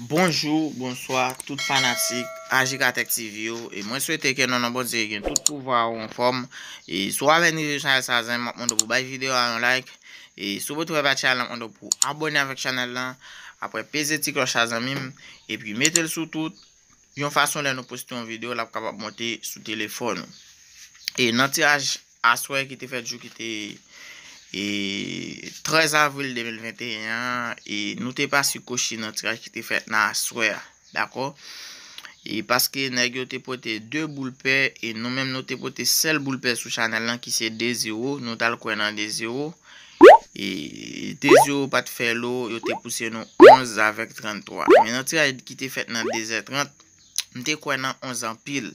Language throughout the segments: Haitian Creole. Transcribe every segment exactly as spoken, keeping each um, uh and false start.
Bonjou, bonswa, tout fanatik A J K Tech T V yo. E mwen swete ke non nan Bondye gen tout pouvwa ou anfòm. E si w avèk nou sou chanèl sa, zanmi, m ap mande w pou bay videyo a yon like. E si w poko fè pati a, m ap mande w pou abòne avèk chanèl lan. Apre, peze ti klòch la, zanmi m. Epi, mete l sou tout. Yon fason, lè nou poste yon videyo, l ap kapab monte sou telefòn ou. E nan tiraj aswè ki te fèt jou ki te e, trèz avril de mil venteyen an, e nou te pase kochi nan tiraj ki te fèt nan aswè a. Dakò? E paske nèg yo te pote de boul pè, e nou menm nou te pote sèl boul pè sou chanèl lan ki se de zewo, nou t al kwè nan de zewo. E de zewo pa t fè lo, yo te pouse nou onz avèk tranntwa. Men nan tiraj ki te fèt nan de zè trant, m te kwè nan onz anpil.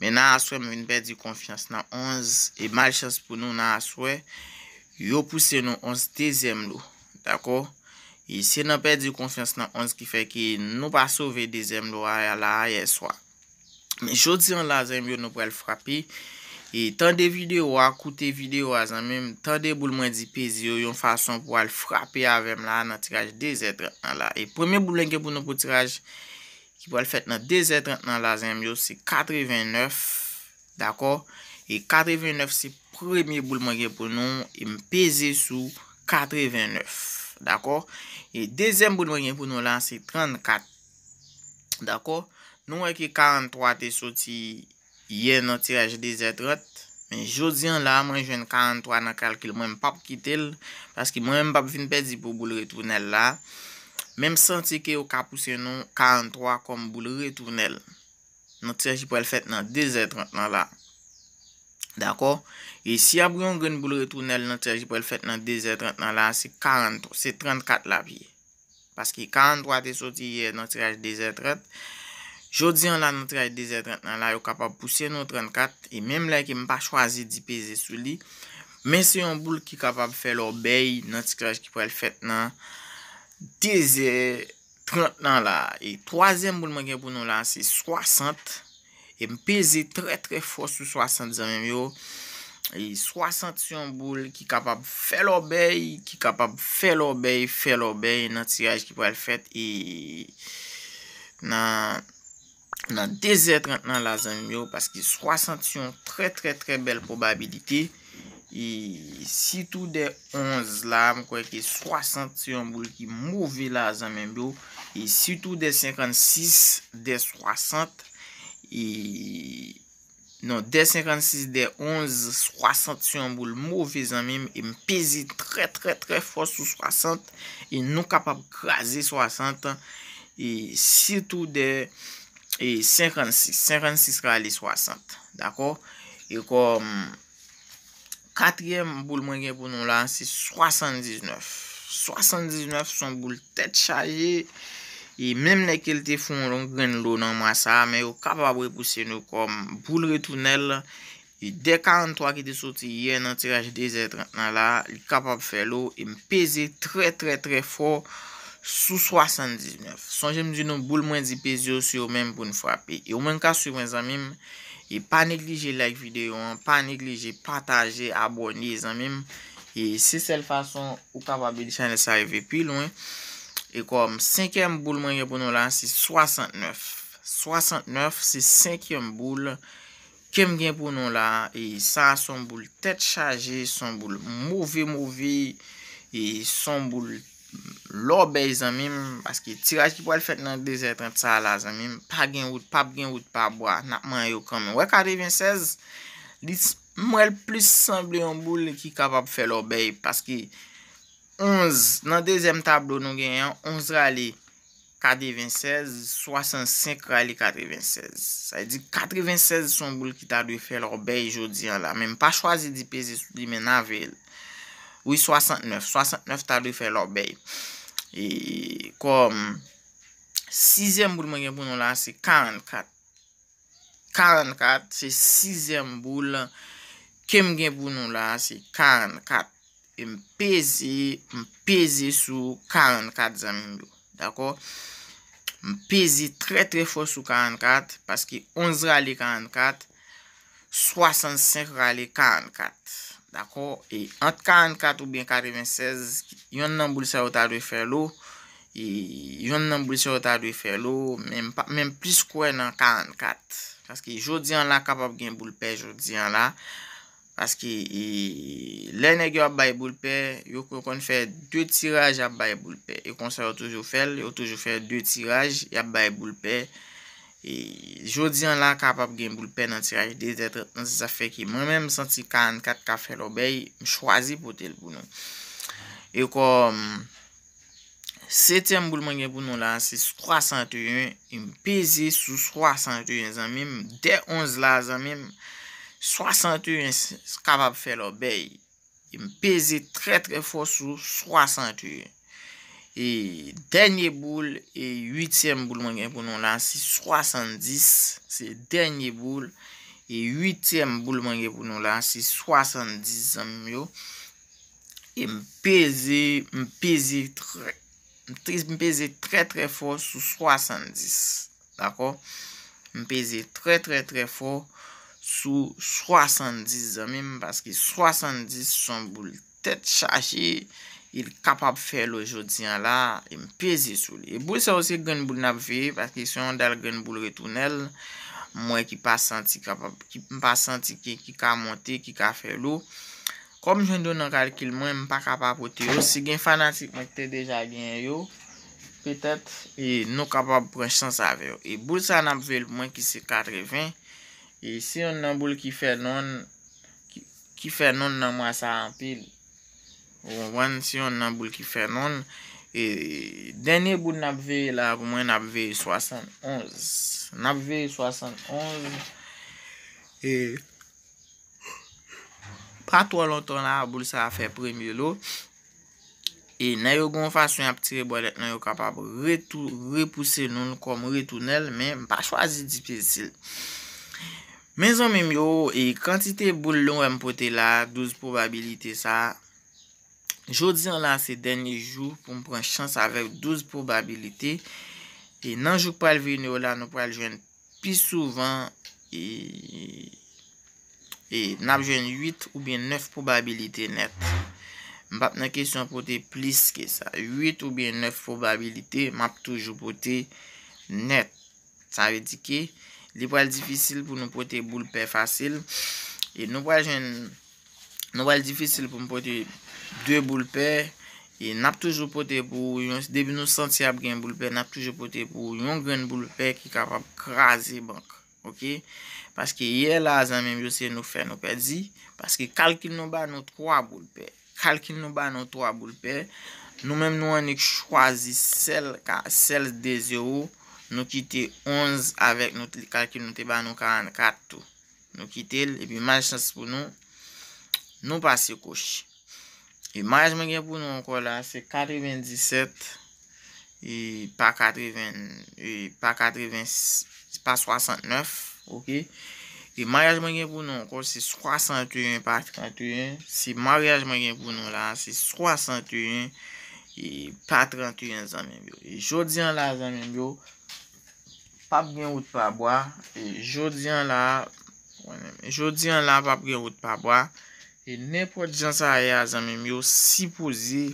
Men nan aswè, m vin pèdi konfyans nan onz. E malchans pou nou nan aswè, yo pouse nou onz dezyèm lo. Dakò? E se nan pèdi konfyans nan onz ki fè ke nou pa sove dezyèm lo a la a yè swa. Men jodi an la, zanmi yo, nou pral frape. E tande videyo a, koute videyo a, zanmi m. Tande boul mwen di peze yo yon fason pou al frape avè m la nan tiraj de zè trant lan la. E premye boul mwen gen pou nou pou tiraj ki pral fèt nan de zè trant lan la, zanmi yo, se katrevennèf. Dakò? E katrevennèf se premye boul mwen gen pou nou. E m peze sou katrevennèf. Dakò? E dezyèm boul mwen gen pou nou la, se trannkat. Dakò? Nou wè ke karanntwa te soti yè nan tiraj de zè trant. Men jodi an la, mwen jwenn karanntwa nan kalkil mwen, m p ap kite l. Paske mwen menm m p ap vin pèdi pou boul retounèl la. Men m santi ke yo ka pouse nou karanntwa kòm boul retounèl nan tiraj ki pral fèt nan de zè trant lan la. Dakò? E si y ap gen yon grenn boul retounèl nan tiraj ki pral fèt nan de zè trant lan la, se karanntwa, se trannkat l ap ye. Paske karanntwa te soti yè nan tiraj de zè trant. Jodi an la, nan tiraj de zè trant lan la, yo kapab pouse nou trannkat. E menm lè ke m pa chwazi di peze sou li, men se yon boul ki kapab fè lòbèy nan tiraj ki pral fèt nan de zè trant lan la. E twazyèm boul mwen gen pou nou la, se swasant. E m peze trè, trè fò sou swasant, zanmi m yo. E swasant se yon boul ki kapab fè lòbèy, ki kapab fè lòbèy, fè lòbèy nan tiraj ki pral fèt. E nan, nan de zè trant lan la, zanmi m yo, paske swasant se yon trè, trè, trè bèl pwobabilite. E sitou dè onz la, m kwè ke swasant se yon boul ki move la, zanmi m yo. E sitou dè senkannsis, dè swasant, e, non, dè senkannsis, dè onz, swasant se yon boul move, zanmi m. E m peze trè, trè, trè fò sou swasant. E nou kapab kraze swasant. E sitou dè, e senkannsis. Senkannsis rale swasant. Dakò? E kòm katriyèm boul mwen gen pou nou la, se swasanndiznèf. Swasanndiznèf se yon boul tèt chaje. E menm lè ke l te fè yon grenn lo nan mwa sa a, men yo kapab repouse nou kòm boul retounèl. E dè karanntwa ki te soti yè nan tiraj de zè trant lan la, li kapab fè lo. E m peze trè, trè, trè fò sou swasanndiznèf. Sonje m di nou, boul mwen di peze yo, se yo menm pou n frape. E ou menm ka swiv mwen, zanmi m. E pa neglije like videyo an, pa neglije pataje, abòne, zanmi m. E se sèl fason ou kapab ede chanèl sa rive pi lwen. E kòm senkyèm boul mwen gen pou nou la, se swasantnèf. Swasantnèf, se senkyèm boul ke m gen pou nou la. E sa, se yon boul tèt chaje, se yon boul move, move. E se yon boul lòbèy, zanmi m, paske tiraj ki pral fèt nan de zè trant sa a la, zanmi m, pa gen wout, p ap gen wout pa bwa, n ap manyen yo kanmenm. Wè katrevensèz, li s-, m wè l plis sanble yon boul ki kapab fè lòbèy, paske onz, nan dezyèm tablo nou genyen an, onz rale katrevensèz, swasannsenk rale katrevensèz. Sa vle di katrevensèz se yon boul ki ta dwe fè lòbèy jodi an la. Men m pa chwazi di peze sou li, men n a veye l. Wi, swasantnèf. Swasantnèf ta dwe fè lòbèy. E kòm sizyèm boul mwen gen pou nou la, se karannkat. Karannkat, se sizyèm boul ke m gen pou nou la, se karannkat. E m peze, m peze sou karannkat, zanmi m yo. Dakò? M peze trè, trè fò sou karannkat, paske onz rale karannkat, swasannsenk rale karannkat. Dakò? E ant karannkat oubyen katrevensèz, yonn nan boul sa yo ta dwe fè lo. E, yonn nan boul sa yo ta dwe fè lo, men m pa, men m plis kwè nan karannkat. Paske jodi an la kapab gen boul pè jodi an la. Paske, e, lè nèg yo ap bay boul pè, yo, yo konn fè de tiraj, y ap bay boul pè. E konsa yo toujou fè l, yo toujou fè de tiraj, y ap bay boul pè. E, jodi an la kapab gen boul pè nan tiraj de zè trant nan, se sa fè ke mwen menm m santi karannkat ka fè lòbèy, m chwazi pote l pou nou. E kòm setyèm boul mwen gen pou nou la, se swasanteyen, e m peze sou swasanteyen, zanmi m, dè onz la, zanmi m, swasanteyen s-, s-, kapab fè lòbèy. E m peze trè, trè fò sou swasanteyen. E dènye boul, e uityèm boul mwen gen pou nou la, se swasanndis. Se dènye boul. E uityèm boul mwen gen pou nou la, se swasanndis, zanmi m yo. E m peze, m peze trè, m te-, m peze trè, trè fò sou swasanndis. Dakò? M peze trè, trè, trè fò sou swasanndis, zanmi m, paske swasanndis se yon boul tèt chaje, e l kapab fè lo jodi an la, e m peze sou li. E boul sa yo se grenn boul n ap veye, paske se yon dal grenn boul retounèl, m wè ki pa santi kapab, ki, m pa santi ki, ki ka monte, ki ka fè lo. Kòm m jwenn yo nan kalkil mwen, m pa ka pa pote yo. Si gen fanatik mwen ki te deja genyen yo, petèt, e nou kapab pran chans avè yo. E boul sa n ap veye l pou mwen ki se katreven. E se yonn nan boul ki fè nonn, ki, ki fè nonn nan mwa sa a anpil. Ou konprann? Se yonn nan boul ki fè nonn. E dènye boul n ap veye la pou mwen, n ap veye swasannonz. N ap veye swasannonz. E pa twò lontan la, boul sa a fè premye lo. E nèg yo gen yon fason y ap tire bòlèt lan, yo kapab retou-, repouse nou l kòm retounèl, men m pa chwazi difisil. Men zanmi m yo, e kantite boul nou wè m pote la, douz pwobabilite sa, jodi an la se dènye jou pou m pran chans avèk douz pwobabilite. E nan jou k pral vini yo la, nou pral jwenn pi souvan, e, e n ap jwenn uit oubyen nèf pwobabilite nèt. M p ap nan kesyon pote plis ke sa. Uit oubyen nèf pwobabilite, m ap toujou pote nèt. Sa vle di ke li pral difisil pou nou pote boul pè fasil. E nou pral jwenn, nou pral difisil pou m pote de boul pè. E n ap toujou pote pou yon, depi nou santi ap gen boul pè, n ap toujou pote pou yon grenn boul pè ki kapab kraze bank. Oke? Paske yè la, zanmi m yo, se nou fè nou pèdi. Paske kalkil nou ba nou twa boul pè. Kalkil nou ba nou twa boul pè. Nou menm nou annik chwazi sèl ka, sèl de zewo. Nou kite onz avèk nou te, kalkil nou te ba nou karannkat tou. Nou kite l, epi malchans pou nou, nou pase koch. E maraj mwen gen pou nou ankò la, se katrevendisèt, e pa katreven, e pa katreven, pa swasantnèf, oke? E maraj mwen gen pou nou ankò, se swasanteyen, pa tranteyen. Se maryaj mwen gen pou nou la, se swasanteyen, e pa tranteyen, zanmi m yo. E jodi an la, zanmi m yo, p ap gen wout pa bwa. E jodi an la, jodi an la, p ap gen wout pa bwa. E nenpòt jan sa ye a, zanmi m yo, sipoze,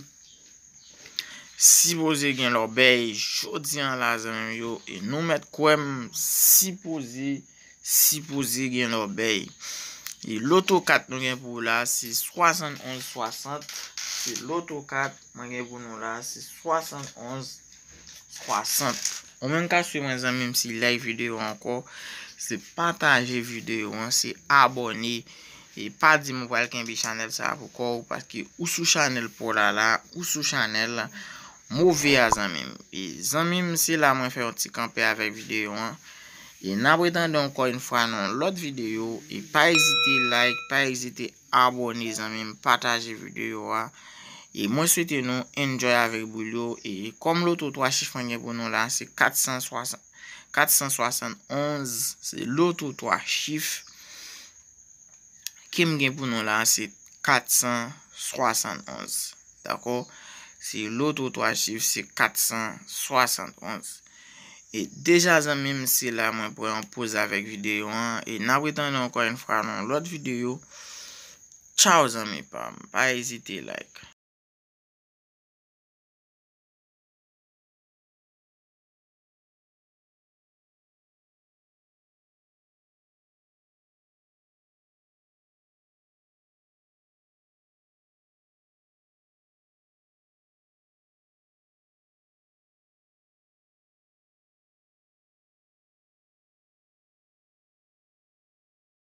sipoze gen lòbèy jodi an la, zanmi m yo. E nou mèt kwè m, sipoze, sipoze gen lòbèy. E loto kat nou gen pou la, se swasannonz swasant. Se loto kat mwen gen pou nou la, se swasannonz swasant. Ou menm ka swiv mwen, zanmi m, se like videyo ankò, se pataje videyo an, se abòne. E pa di m ou pral kenbe chanèl sa a pou kò w, paske ou sou chanèl pò la la, ou sou chanèl move a, zanmi m. E zanmi m, se la mwen fè yon ti kanpe avèk videyo an. E n ap retande ankò yon fwa nan yon lòt videyo. E pa ezite like, pa ezite abòne, zanmi m, pataje videyo a. E mwen swete nou enjoy avèk boul yo. E kòm loto twa chif mwen gen pou nou la, se kat san swasant, kat san swasannonz, se loto twa chif ke m gen pou nou la, se kat san swasannonz. Dakò? Se loto twa chif, se kat san swasannonz. E deja, zanmi m, se la mwen pran yon poz avèk videyo an. E n ap retande ankò yon fwa nan yon lòt videyo. Tchaw, zanmi pa m. Pa ezite like.